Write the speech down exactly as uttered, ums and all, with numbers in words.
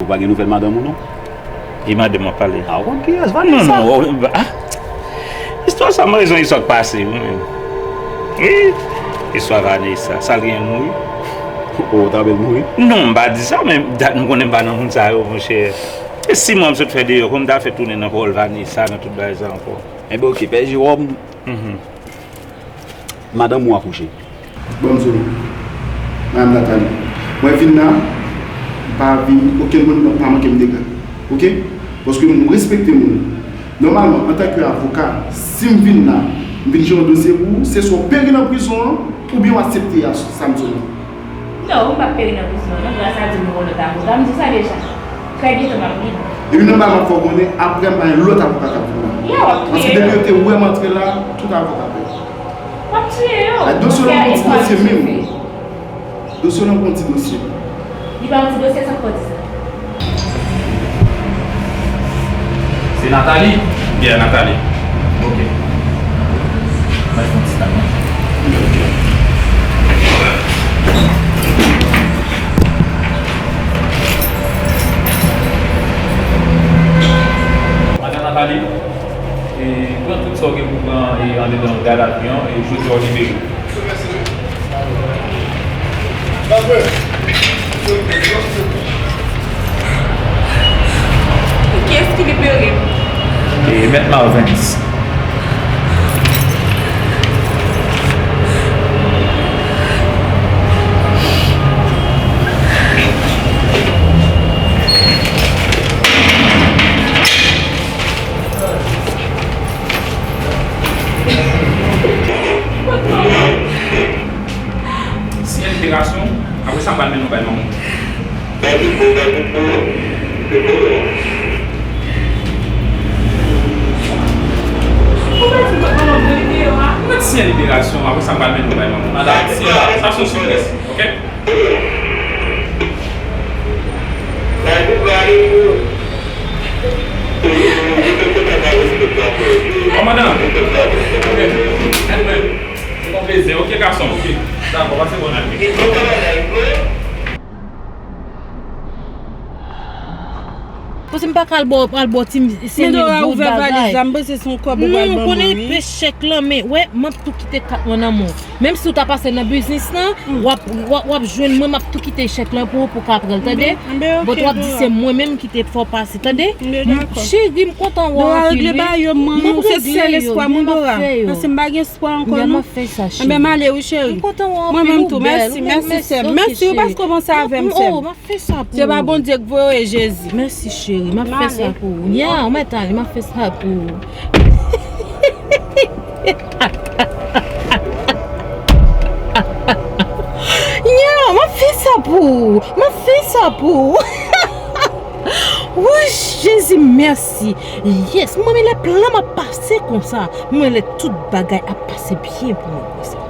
Ou pa gen nouvèl madanm ou non? E madanm w ap pale? Ah, ou konn kiyès? Vanessa. Non, non, ah. Istwa sa, mwen, se yon istwa k pase, wi, menm. Wi, istwa Vanessa, sa l genyen mouri? Oh, ta bèl mouri? Non, m pa di sa, men dat m konnen m pa nan moun sa yo, monchè. E si mwen m sot fè deyò, kòman m ta fè tounen nan pawòl Vanessa, nan tout bagay sa ankò? Enben, oke, pè Jewòm. Mhm. Madanm ou akouche. Ban m di w, Madam Nathalie, mwen vin la, m pa vin okenn moun pa manke m dega. Oke? Paske m respekte moun. Nòmalman, antanke avoka, si m vin la, m vin jere yon dosye pou ou, se swa w peri nan prizon an, oubyen w aksepte a sa m di w la. Non, m p ap peri nan prizon an, non, gras a Dye m gen yon lòt avoka, m di w sa deja. Trè byento m ap vini. Epi nòmalman, fò w konnen, apre m pa gen lòt avoka k ap vin la. Ya, w ap touye yo. Paske depi yo te wè m antre la, tout avoka pè. W ap touye yo. Dosye w lan gon ti dosye menm. Dosye w lan gon ti dosye. Li pa yon ti dosye, sa k fè w di sa? Se Nathalie? Yeah, Nathalie. Ok. Mwen fè yon ti tan, non. Ok. Madan Nathalie, e, pran tout sa w gen pou pran, e, andedan gadavi an, e jodi a w libere. Kiyès ki libere m? E, Mèt Marvens. Siyen liberasyon, apre sa m pral mennen w bay manman w. Ou mèt siyen liberasyon, apre sa m pral mennen w bay manman w. Madan, siyen la, sa se yon siprès, ok? Kòmandan. Ok. Anmwey. Se yon plezi. Ok, gason. Ok. Dakò, pase bòn ane. Paske m pa ka al bò, al bò ti, se men Dora, ouvè valiz la, m panse se yon kòb ou pral ban mwen, wi. Non, konnen pè chèk lan, men, wè, m ap tou kite kat mwen nan men w. Menm si w ta pase nan biznis lan, w ap, w ap, w ap jwenn mwen, m ap tou kite chèk lan pou ou, pou w ka pran l, tande? Enben, enben, ok, Dora. But w ap di se mwen menm ki te fè w pase, tande? Enben, dakò. Cheri, m kontan wè w anpil, wi. Dora, regle bagay yo, manman, ou se sèl espwa mwen, Dora. Paske m pa gen espwa ankò, non. Enben, m ap fè sa, cheri. Enben, m ale, wi, cheri. M kontan wè w anpil, ou bèl, ou bèl, mèsi, cheri. Mèsi, mèsi, sèm. Mèsi, ou pa kòmanse avè m, sèm. Se pa Bondye k voye, Jezi. Mèsi, cheri. M ap fè sa pou ou. Ya, ou mèt ale, m ap fè sa pou ou. Ya, m ap fè sa pou ou. M ap fè sa pou ou. Wouy, Jezi, mèsi. Yes, mwen, men lè plan m ap pase konsa. Mwen, lè tout bagay ap pase byen pou mwen konsa.